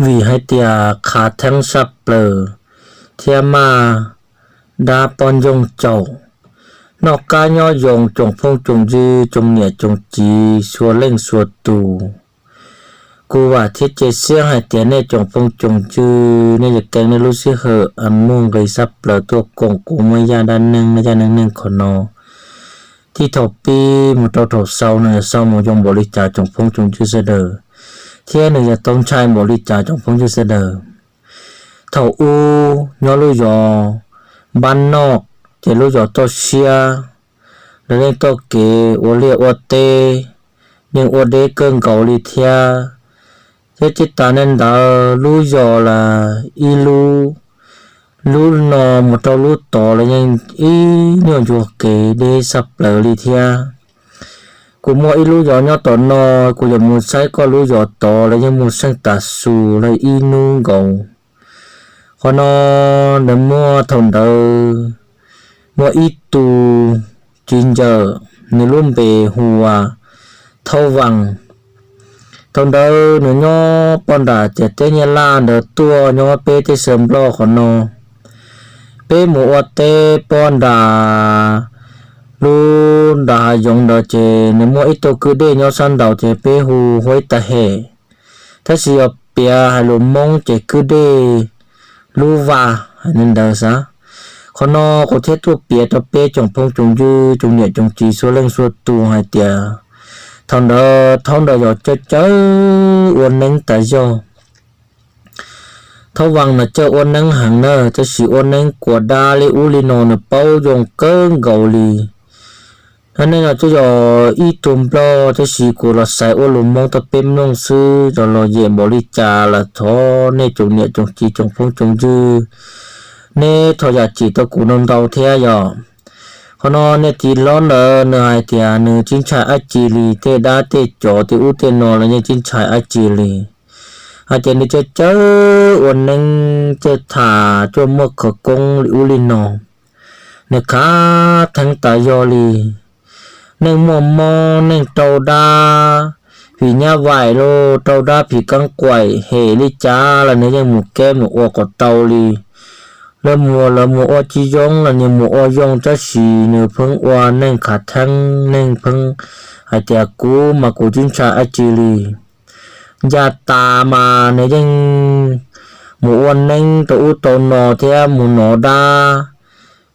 vim hais tias khav theeb saj plaws thiab maj dab poj ntxoog caum noj qab nyob zoo tsoom phooj tsoom ywg tsoom niam tsoom txiv txhua leej txhua tus. Kuv vam thiab cia siab hais tias nej tsoom phooj tsoom ywg nej yuav keev nej lub sij hawm muaj nqis saj plaws tuaj koom kuv muab zaj dab neeg, zaj neej neeg qhov no tib thaum pib mus rau thaum xaus nws yuav xaus mus zoo npaum li cas tsoom phooj tsoom ywg sawv daws, thiab nws yuav tau ntshai npaum li cas tsoom phooj ywg sawv daws. Thaum ub nyob lub zos npab noj, ces lub zos toj siab, lawv yeej toj kev ua liaj ua teb, yeej ua deb kawg nkaus li thiab. Thiab tsis tas li ntawd lub zos los ib lub, lub no mus rau lub tod los yeej ib nyuag ntsuag kev deb saj plaws li thiab. Kuv muaj ib lub zos nyob tom no, kuv yuav mus saib koj lub zos tod los yeej mus seej tas xus los ib hnub nkaus. Qhov no ntawd muaj thaum ntawd muaj ib tug txiv ntxawm, nws lub npe hu ua Thaub Vas. Thaum ntawd nws nyob poj nram ciam teb Nyab Laj ntawd tuaj nyob peb teb chaws Nplog qhov no. Peb mus ua teb poj nram lub nram hav zoov ntawd ces nws muaj ib tug kwj dej nyob sab nraud ces peb hu Huaib Tag Hem. Tab sis yog piav hais lus Hmoob ces kwj dej Lub Vas hais li ntawd xav. Qhov no kuv thiaj tuaj piav rau peb tsoom phooj tsoom ywg tsoom niam tsoom txiv txhua leej txhua tus hais tias thaum ntawd Thaub ntawd yog cawj cawj ua neeb tas zog. Thaub Vas mas cawj ua neeb heev na, tab sis ua neeb kuas dab li ub li no nws paub zoo kawg nkaus li. Thaub neeb no twb yog ib tug Nplog tab sis kuv los xaiv ua lus Hmoob tau peb mloog xwb, yog los yem npaum li cas los thov nej tsoom niam tsoom txiv tsoom phooj tsoom ywg, nej thov zam txim rau kuv no ntau thiab yog. Qhov no niag txiv hlob ntawd nws hais tias nws tsis ntshai dab tsi li, tej dab tej tsov tej ub tej no los yeej tsis ntshai dab tsi li. Hais tias nws cawj cawj ua neeb cawj tham cuaj muaj khawv koob li ub li no. Nws khav theeb tas zog li. Neeg muaj mob, neeg rau dab phim nyab vais los rau dab phim kaab quaim hem li cas los nws yeej mus keb mus ua kom tau li. Lawv mus lawv mus ua tsis zoo los nws mus ua zoo, tab sis nws pheej ua neeg khav theeb, neeg pheej hais tias kuv mas kuv tsis ntshai dab tsi li. Ncaj tas mas nws yeej mus ua neeb rau ub rau no thiab mus nov dab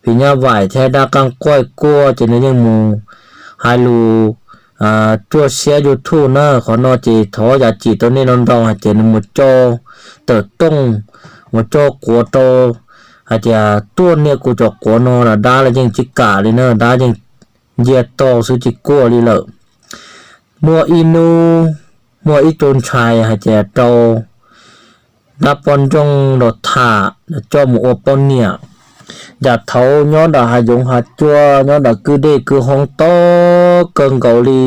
phim nyab vais thiab dab kaab quaim kuaj ces nws yeej mus hais lus cuaj siab YouTube na. Qhov no ces thov zam txim rau nej no ntau hais tias nws mus coj tawm tooj, mus coj quav rau, hais tias tuaj niaj kuv cov quav no los dab los yeej tsis kam li na, dab yeej ncia to xwb tsis kuaj li lawm. Muaj ib hnub, muaj ib tug ntxhais hais tias rau dab poj ntxoog los tham coj mus ua poj niam. Yam thaud nyob nram hav zoov hav tsuag, nyob nram kwj dej kwj hoob tob kawg nkaus li.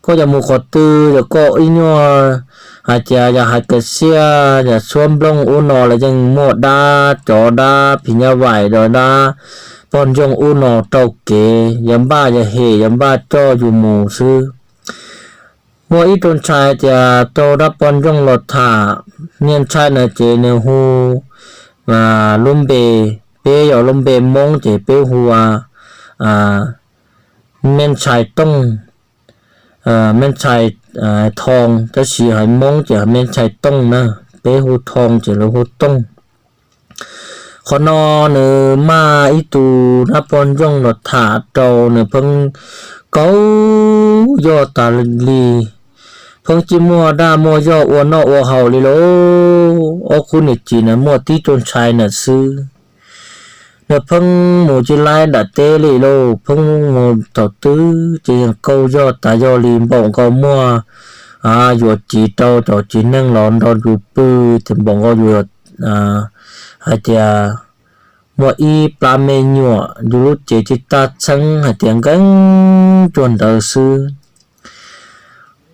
Koj yog mus qhov twg yog koj ib nyuag hais tias yog hais kwv txhiaj yog xuab nplooj ub no los yeej muaj dab tsov dab phim nyab vais los dab poj ntxoog ub no rau kev, yog npaj yog hem yog npaj coj yus mus xwb. Muaj ib tug ntxhais tias rau dab poj ntxoog los tham, niag ntxhais na ces nws hu lub npe, peb yog lub npe Moob ces peb hu ua me ntxhais Tooj, me ntxhais Thoo, tab sis hais Moob ces me ntxhais Tooj na, peb hu Thoo ces lawv hu Tooj. Qhov no nws maj ib tug dab poj ntxoog los tham rau nws pheej kaub yog tas li, pheej tsis muaj dag muaj zog ua noj ua haus li lauj. Ob khub niam txiv na muaj tib tug ntxhais na xwb, nws pheej mus tsis laib nram teb li lauj, pheej mus thaum twg ces yeej kaub zog tas zog li, npaum nkaus muaj yuav txiv rau cov txiv neej los nrog yus pw, ces npaum nkaus yus hais tias muaj ib plab me nyuam, yus lub cev tsis tag txheeb hais tias nkeeb cuag ntawd xwb.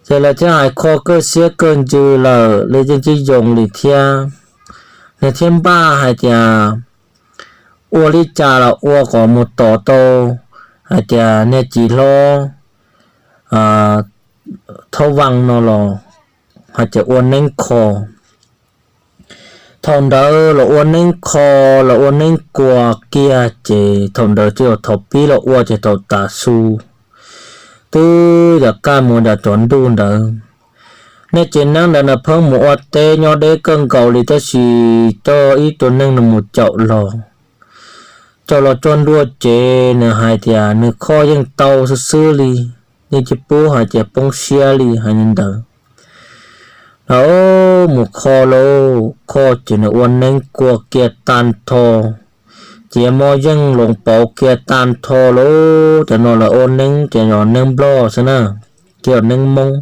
Ces lawv thiaj hais kho kawj siab kawj ntsws lawm, lawv yeej tsis zoo li thiab. Nws thiaj npaj hais tias ua li cas los ua kom mus tom tau hais tias niag txiv hlob Thaub Vas no los hais tias ua neeb kho. Thaum ntawd los ua neeb kho, los ua neeb kua kiag ces thaum ntawd twb yog thaum pib los ua ces thaum tav su twb yog kaj mus yog cov ntuj ntawd. Nej tsev neeb ntawd nws pheej mus ua teb nyob deb kawg nkaus li tab sis tau ib tug neeg nws mus caum los, caum los txog ntua ces nws hais tias nws kho yeej tau xwb xwb li, yeej tsis pub hais tias poob siab li hais li ntawd. Los mus kho lauj, kho ces nws ua neeb kua kiag tag nrho, ces mob yeej loos pauv kiag tag nrho lauj. Cov no lawv ua neeb ces yog neeb nplog xwb na, thiab yog neeb moob.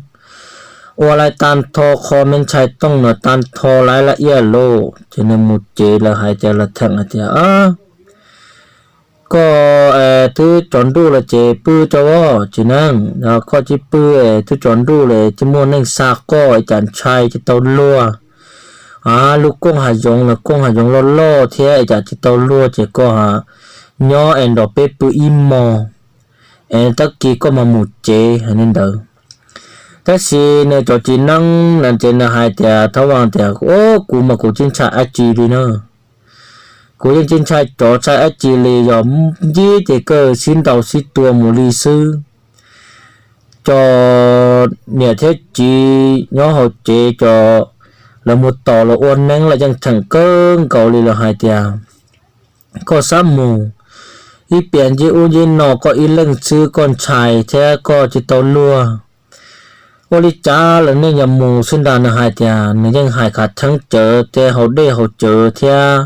Ua laib tag nrho, kho me ntshai tooj no tag nrho laib laj iaj lauj. Ces nws mus tsev lawv hais tias lawv theem hais tias, koj twb tsaus ntuj lawm ces pw tso os txiv neeb, koj tsis pw, twb tsaus ntuj lawm tsis muaj neeg xa koj es cas ntshai tsis tau luag. Lub kooj hav zoov los kooj hav zoov loj loj thiab es cas tsis tau luag ces koj nyob es nrog peb pw ib hmos, es tag kis koj mam mus tsev hais li ntawd. Tab sis nws cov txiv neeb no ces nws hais tias, Thaub Vaj tias, Kuv mas kuv tsis ntshai dab tsi li na. Kuv yeej tsis ntshai tsov ntshai dab tsi li, yog ncib ces kawg sib ntaus sib tua mus li xwb. Cov niam thiab txiv nyob hauv tsev cov lawv mus tos los ua neeb lawv yeej theem kawg nkaus li lawm hais tias, Koj xav mus ib piam ncib ub ncib no koj ib leeg xwb koj ntshai thiab koj tsis tau luag. Ua li cas lawv nej yuav mus xwb ntag. Nws hais tias nws yeej hais khav theeb tsawv tej haus dej haus cawv thiab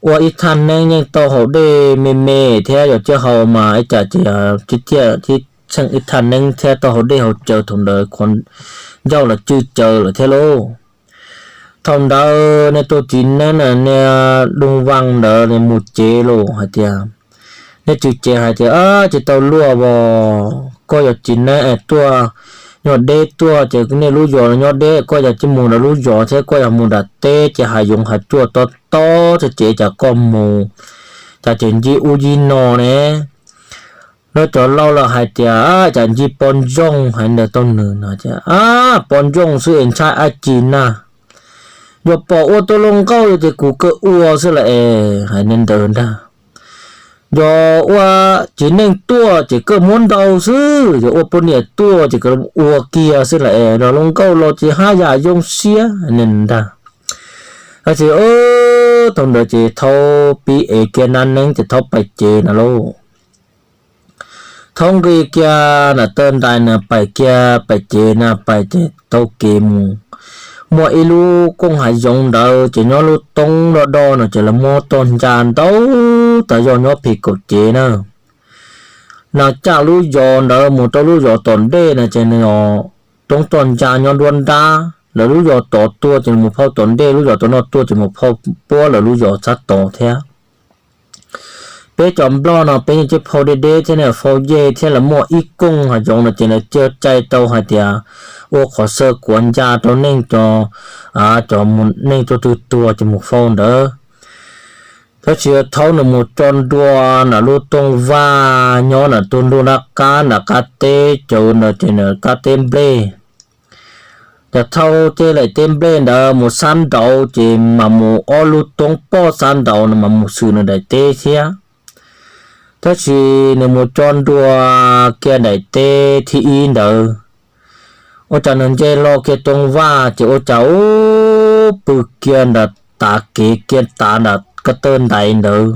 ua ib thaj neeb yeej tau haus dej me me thiab yog tsiaj haus mas ib cas ces tib tiaj tib tsheej ib thaj neeb thiab tau haus dej haus cawv thaum ntawd qhuav ncauj los tswj cawv lawm thiab lauj. Thaum ntawd nej tus txiv neeb na, nej Lub Vaj ntawd mus tsev los hais tias, nej tswv tsev hais tias, Tsis tau luag os, koj yog txiv neeb es tuaj nyob deb tuaj ces nej lub zos nyob deb, koj yog tsis mus lawv lub zos thiab koj yog mus nram teb ces hav zoov hav tsuag tob tob thiab ces cas koj mus, cas ces ncib ub ncib no ne. Lawv cov laus lawv hais tias, Cas ncib poj ntxoog hais ntawd tau nws no ces, Poj ntxoog xwb es ntshai dab tsi na. Yog pom ua tau luag nkauj ces kuv kawg ua xwb las es hais li ntawd ntag. Yog ua txiv neej tuaj ces kawg muab ntaus xwb, yog ua poj niam tuaj ces kawg ua kiag xwb las es yog luag nkauj los ces haj yam zoo siab ntag. Tab sis thaum ntawd ces Thaub pib ev kiag nab neeb ces Thaub pais tsev na lauj. Thaub nqis kiag nram taw ntais na pais kiag pais tsev na pais ces taug kev mus, muaj ib lub kooj hav zoov ntawd ces nyob lub toob do do no ces lawv muab toj ntsa ntau tas zog nyob pem kaum cev na. Nas caj lub zos ntawd mus rau lub zos tom ntej na ces nws toob toj ntsa nyob nruab nrab, lawv lub zos tod tuaj ces mus phauj tom ntej, lub zos tom no tuaj ces mus phauj puab lawv lub zos sab tod thiab. Peb cov nplog no peb yeej tsis phauj deb deb thiab na, phauj yej thiab lawv muaj ib kooj hav zoov no ces lawv cia cai tau hais tias ua qhov xaw kuav ntsa rau neej, cov neej tuag twg tuag ces mus phauj ntawd. Tab sis Thaub nws mus tso ntua nram lub tooj vaj nyob nram tus ntuj nram qab, nram qab teb cawv ntawd ces nram qab teb nplej. Ces Thaub tej laim teb nplej ntawd mus sab nraud ces mas mus ob lub toob poj sab nraud no mas mus xwm nws daim teb thiab. Tab sis nws mus tso ntua kiag daim teb thib ib ntawd, ua cas nws nce hlo kiag tooj vaj ces ua cas ub pw kiag nram tav kev kiag tav nram ko taw ntais ntawd,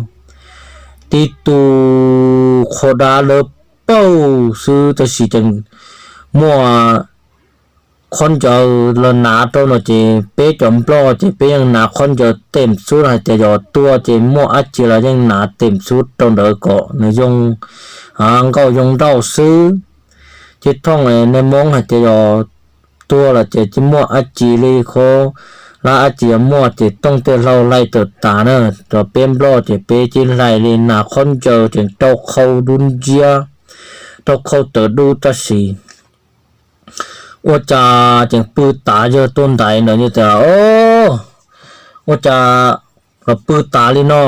tib tug qhua dab lawv paug xwb tab sis tseem muaj qhov ncaws los hnav rau no ces peb cov nplog ces peb yeej hnav qhov ncaws tem xub hais tias yog tuaj ces muaj dab tsi los yeej hnav tem xub rau ntawd kom nws zoo nkauj zoo nraug xwb. Ces thooj nej Hmoob hais tias yog tuag los ces tsis muaj dab tsi li, qhov lab dab tsi yog muaj ces tooj tej hlau hlais tawm tas na. Cov peb nplog ces peb tsis hlais li, hnav qhov ncaws ces rau khau dub nciab, rau khau tawv dub tab sis ua cas tseem pw tav yawg tuaj ntais ntawd tias, Ua cas los pw tav li no?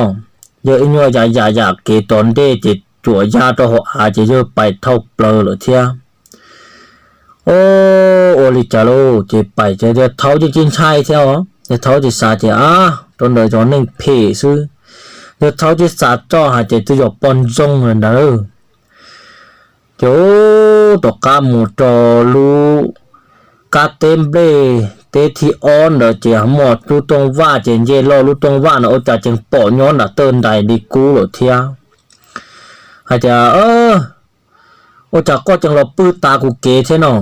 Yawg ib nyuag yam yam yam kev tom ntej ces tsuam ya rau hauv av ces yawg pais thauj plaws lawm thiab. Ua li cas lauj? Ces pais ces yawg Thaub yeej tsis ntshai thiab os, yawg Thaub tsis xav ces, A, rau ntawm cov neeg phem xwb. Yawg Thaub tsis xav txog hais tias twb yog poj ntxoog lawm ntawd. Ces tom qab mus rau lub kab teb nplej teb thib ob ntawd ces muaj lub tooj vaj ces nce loj lub tooj vaj no ua cas tseem pom nyob nram tawj ntais li qub lawm thiab. Hais tias, ua cas koj tseem los pw tas kuv kev thiab no?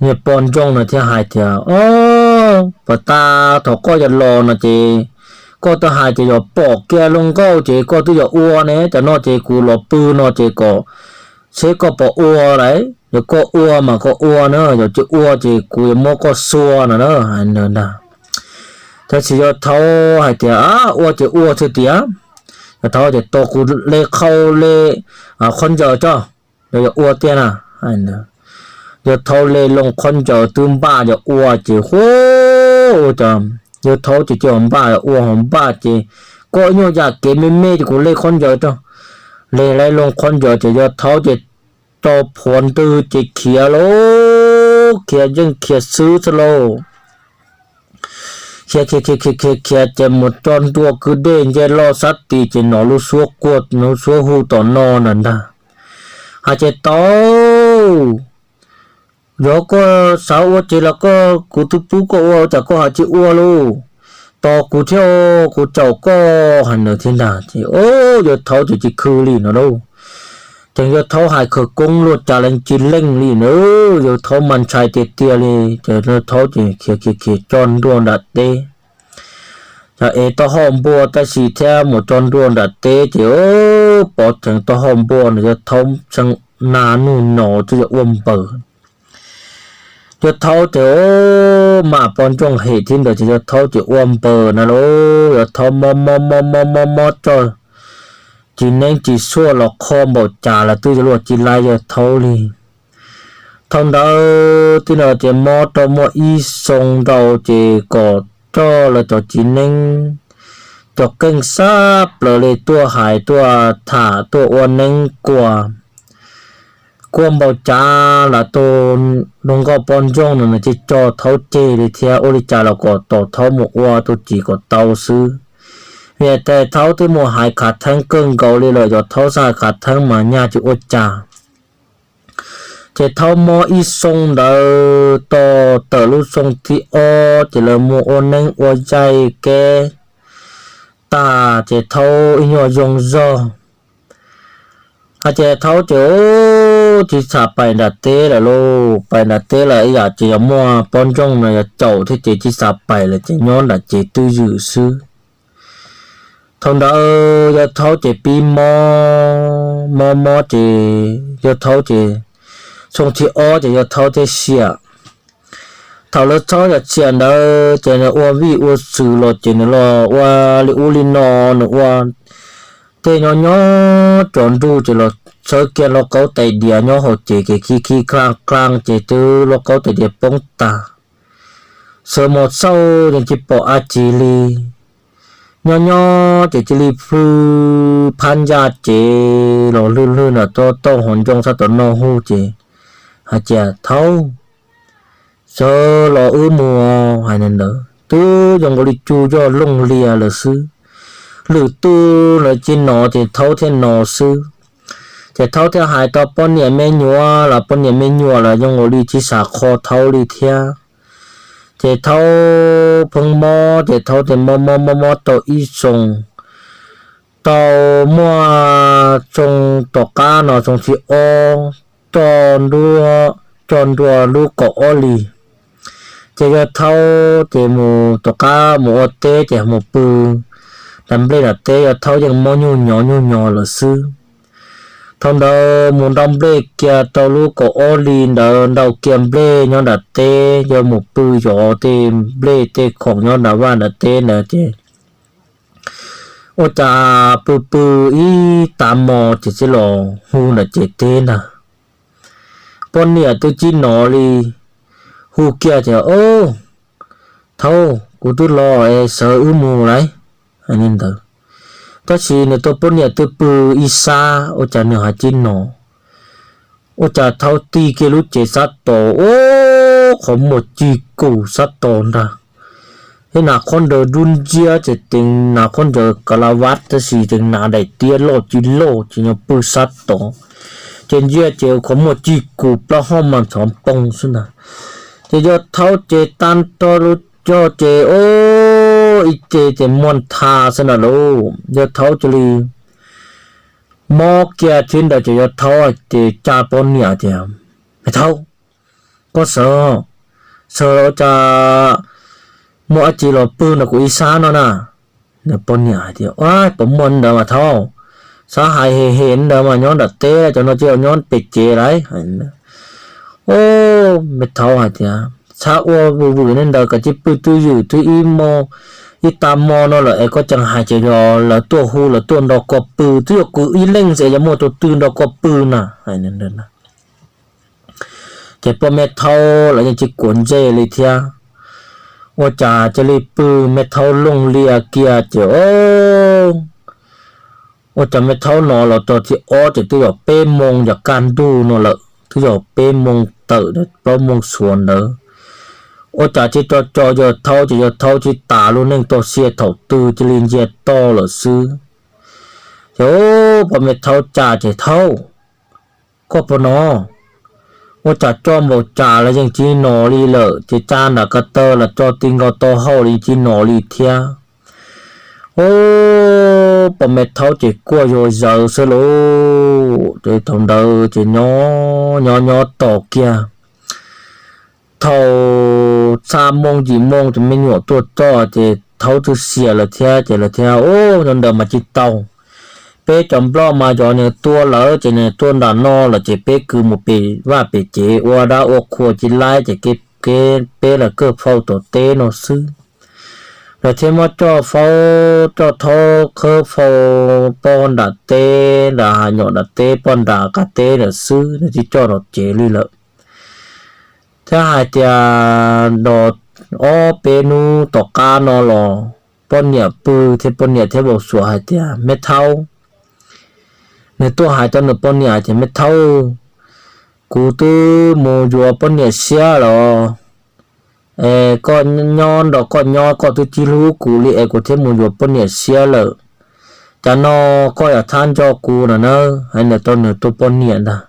Niag poj ntxoog no thiaj hais tias, o, puag ta thaum koj yuav los no ces koj twb hais tias yuav pom kiag luag nkauj ces koj twb yuav ua ne, cov no ces kuv los pw no ces kom seb koj puas ua lawm, yog koj ua mas koj ua na, yog tsis ua ces kuv yuav muab koj xua no na. Tab sis yawg Thaub hais tias, a, ua ces ua xwb tiag. Yawg Thaub tias, tos kuv le qhau le qhov ncaws tso, yog ua tiag na. Yawg Thaub le loo qhov ncaws twb npaj yog ua ces hu, ua cas yawg Thaub ces cia npaj ua hauv npaj ces, koj nyuaj yam kev me me ces kuv le qhov ncaws rau. Le loo qhov ncaws ces yawg Thaub ces tau phuav ntws ces khiav lauj, khiav yeej khiav xwb xwb lauj. Khiav khiav khiav khiav khiav khiav ces mus tso ntua kwj dej nce loj sab tid ces hnov lub suab quaj lub suab hu tom no ntag. Hais tias, tau, yog koj xav ua ces los koj, kuv twb pub koj ua ua cas koj ho tsis ua lauj? Tos kuv thiab, kuv caum koj, hais ntawd thiab ntag ces, o, yawg Thaub ces tsis khw li no lauj. Ces yawg Thaub hais khawv koob luag cas leej tsis leej li na, yawg Thaub mas ntshai tiag tiag li ces yawg Thaub ces khiav khiav khiav tso ntua nram teb. Cov ev taub hau npua tab sis thiab mus tso ntua nram teb ces pov theev taub hau npua no yawg Thaub tseem nag nuj no twb yog ua npaws. Yawg Thaub ces, o, mas poj ntxoog hem thiab ntawd ces yawg Thaub ces ua npaws na lauj, yawg Thaub mob mob mob mob mob mob tso tsis neeb tsis xuaj los kho npaum cas los twb yuav luag tsis laiv yawg Thaub li. Thaum ntawd twb no ces mob rau muaj ib xyoo ntau ces kom coj lawv cov txiv neeb cov keej sab plaws li tuaj hais tuaj tham tuaj ua neeb kuas, kuas npaum cas los tus hluas nkauj poj ntxoog no nws tsis tso Thaub ceg li thiab, ua li cas los kom tos Thaub mus ua tus txiv kom tau xwb. Vim tias Thaub twb mus hais khav theeb kawg nkaus li lawm, yog Thaub xav hais khav theeb mas nyaj tsis ua cas. Ces Thaub mob ib xyoo ntawd tos tawm lub xyoo thib ob ces lawv mus ua neeb ua yaig keb tag ces Thaub ib nyuag zoo zog. Hais tias Thaub ces tsis xav pais nram teb lawm lauj, pais nram teb lawm ib yam ces yog muaj poj ntxoog no yog caum thiab ces tsis xav pais lawm ces nyob nram ces twj ywm xwb. Thaum ntawd yawg Thaub ces pib mob mob mob ces yawg Thaub ces xyoo thib ob ces yawg Thaub thiaj xiam. Thaum lawv txhob yam xiam ntawd ces nws ua vij ua xwm los ces nws los ua li ub li no, nws ua tej nyob nyob tsaus ntuj ces los tshawb kiag lauj kaub tais diav nyob hauv ces kev khib khib khlaaj khlaaj ces twb lauj kaub tais diav poob tag. Sawv mus xauj yeej tsis pom dab tsi li. Nyob nyob ces cia li plhws phab ncaj ces los hlwj hlwj nram toj tauj hauv ncoo sab tom no hu ces hais tias, Thaub, sawv los wb mus, hais li ntawd twb zoo nkaus li cug zog looj lias lawm xwb. Lwm tus lawv tsis hnov ces Thaub thiaj hnov xwb. Ces Thaub thiaj hais tau poj niam me nyuam los poj niam me nyuam los zoo nkaus li tsis xav kho Thaub li thiab. Ces Thaub pheej mob ces Thaub thiaj mob mob mob mob tau ib xyoo, tau muaj xyoo tom qab no xyoo thib ob, tso ntua lub kaum ob hlis. Ces yawg Thaub ces mus tom qab mus ua teb ces mus pw nram nplej nram teb, yawg Thaub yeej mob nyuj nyov nyuj nyov lawm xwb. Thaum ntawd mus nrau nplej kiag rau lub kaum ob hlis ntawd, nrau kiag nplej nyob nram teb, yawg mus pw zov tej nplej tej khoom nyob nram vaj nram teb ntawd ces ua cas pw pw ib tag hmo ces txawm los hu nram ces teb ntag. Poj niam twb tsis hnov li, hu kiag tias, Thaub, kuv twb los es sawv wb mus lauj, hais li ntawd. Tab sis nws tus poj niam twb pw ib sab ua cas nws ho tsis hnov. Ua cas Thaub tig kiag lub cev sab tod, ua qhov muag cig kum sab tod ntag. Ib nas khob nraws dub nciab ces tees nas khob nraws ka la vaj tab sis tees nas daim tiab loj ci loj ces nyob pw sab tod. Ces ntsia ces qhov muaj cig kub plaub hau mas ntxhov npoo xwb ntag. Ces yawg Thaub ces tag nrho lub cog ces ib ce ces muaj ntha xwb ntag lauj. Yawg Thaub cia li mob kiag thib ntawd ces yawg Thaub hais tias, caj poj niam tias, Me Thaub, koj sawv, sawv ua cas muaj dab tsi los pw nrog kuv ib sab no na? Nws poj niam hais tias, Ua, puas muaj ntawd mas Thaub, xav hais hem hem ntawd mas nyob nram teb, cov no tsis nyob pem kev lawm. Ub, Me Thaub hais tias, Xav ua vwm vwm li ntawd koj cia li pw twj ywm twb ib hmo, ib tag hmo no lawm es koj tseem hais ces yog lawv tuaj hu lawv tuaj nrog koj pw, twb yog kuv ib leeg xwb yuav muaj tus twg nrog koj pw na? Ces poj Me Thaub lawv yeej tsis quav ntsej li thiab, ua cas cia li pw, Me Thaub looj lias kiag ces ua cas Me Thaub no los txog thib ob ces twb yog peb moo yog kaj ntug no lawm, twb yog peb moo tawm plaub moo xuas ntawd. Ua cas cia li tso yawg Thaub ces yawg Thaub cia li tas lub neej txoj sia thaum twg cia li ntsia toj lawm xwb. Ces poj Me Thaub caj ces, Thaub, koj puas no? Ua cas coj npaum cas los yeej tsis no li lawm, ces caj nram ko taw los tso ti nkaus taub hau los yeej tsis no li thiab. Ub, poj Me Thaub ces quaj yuav zawv xwb lauj. Ces thaum ntawd ces nyob nyob nyob tos kiag thaum xa moo yim moo ces me nyuam tuaj txog ces Thaub twb xiam lawm thiab ces lawv thiaj, Ub, nyob ntawd mas tsis tau, peb cov nplog mas yog nws tuaj lawm ces nws tuaj nram no lawm ces peb kwv mus pem vaj pem tsev ua dab ua qhua tsis laib ces peb los kawg faus tom teb no xwb. Lawv thiaj muab coj faus, coj Thaub khawb faus pog nram teb, nram hav nyom nram teb, pog nram qab teb lawm xwb, nws tsis coj los tsev li lawm. Thiab hais tias los ob peb hnub tom qab no los poj niam pw thiab poj niam thiaj npau suav hais tias, Me Thaub, nws tuaj hais rau nws poj niam hais tias, Me Thaub, kuv twb mus yuav poj niam siab los, es koj nyob nrog koj nyob koj twb tsis hlub kuv li es kuv thiaj mus yuav poj niam siab lawm. Cas no koj yuav thab nco kuv no na? Hais ntawd rau nws tus poj niam ntag.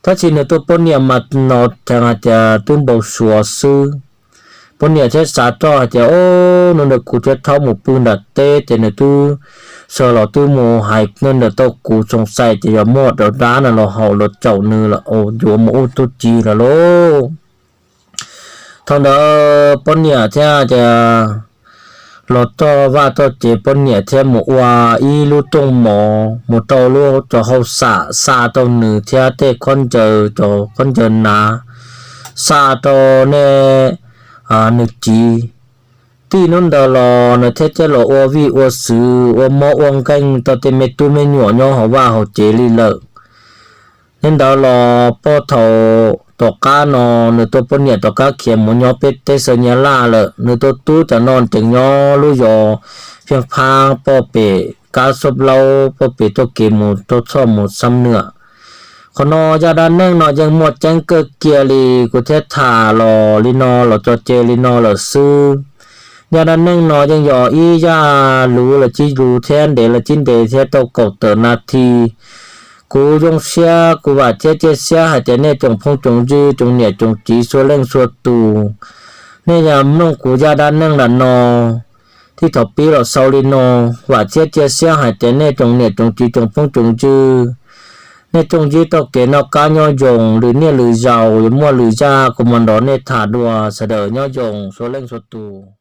Tab sis nws tus poj niam mas no tseev hais tias twb npau suav xwb. Poj niam thiaj xav rau hais tias, Ub, hnub ntawd kuv thiab Thaub mus pw nram teb ces nws twb sawv los twb mus hais ntawd rau kuv, xoom xais ces yog muaj dab no los haum los caum nws los yuav mus ua tub txib lawm lauj. Thaum ntawd poj niam thiaj tias los txog vaj txog tsev, poj niam thiaj mus ua ib lub rooj mov mus rau lub cov hauj sam xa rau nws thiab tej khob ncaws, cov khob ncaws nav xa rau nej, nws txiv. Txij hnub ntawd los nws thiaj coj los ua vij ua xwm ua mob ua nkeeg rau tej me tub me nyuam nyob hauv vaj hauv tsev li lawm. Yog li ntawd los puag thaum tom qab no nws tus poj niam rov qab khiav mus nyob pem teb chaws Nyab Laj lawm, nws tus tub cov no tseem nyob lub zos Phiaj Phab pog pem kab Xob Laub pog pem txoj kev mus rau Txhoj mus Xam Nwam. Qhov no zaj dab neeg no yeej muaj tseeb kawg kiag li, kuv thiaj tham los li no los tso tseg li no lawm xwb. Zaj dab neeg no yeej yog ib zaj luv los tsis luv thiab ntev los tsis ntev thiab tau kaum tawm nas this. Kuv zoo siab, kuv vam thiab cia siab hais tias nej tsoom phooj tsoom ywg, tsoom niam tsoom txiv, txhua leej txhua tus, nej yog mloog kuv zaj dab neeg ntawm no txij thaum pib los xaus li no, vam thiab cia siab hais tias nej tsoom niam tsoom txiv, tsoom phooj tsoom ywg, nej tsoom ywg tau kev noj qab nyob zoo, lwm niaj lwm zaus yuav muaj lwm zaj kuv mam nrog nej tham dua. Sawv daws nyob zoo txhua leej txhua tus.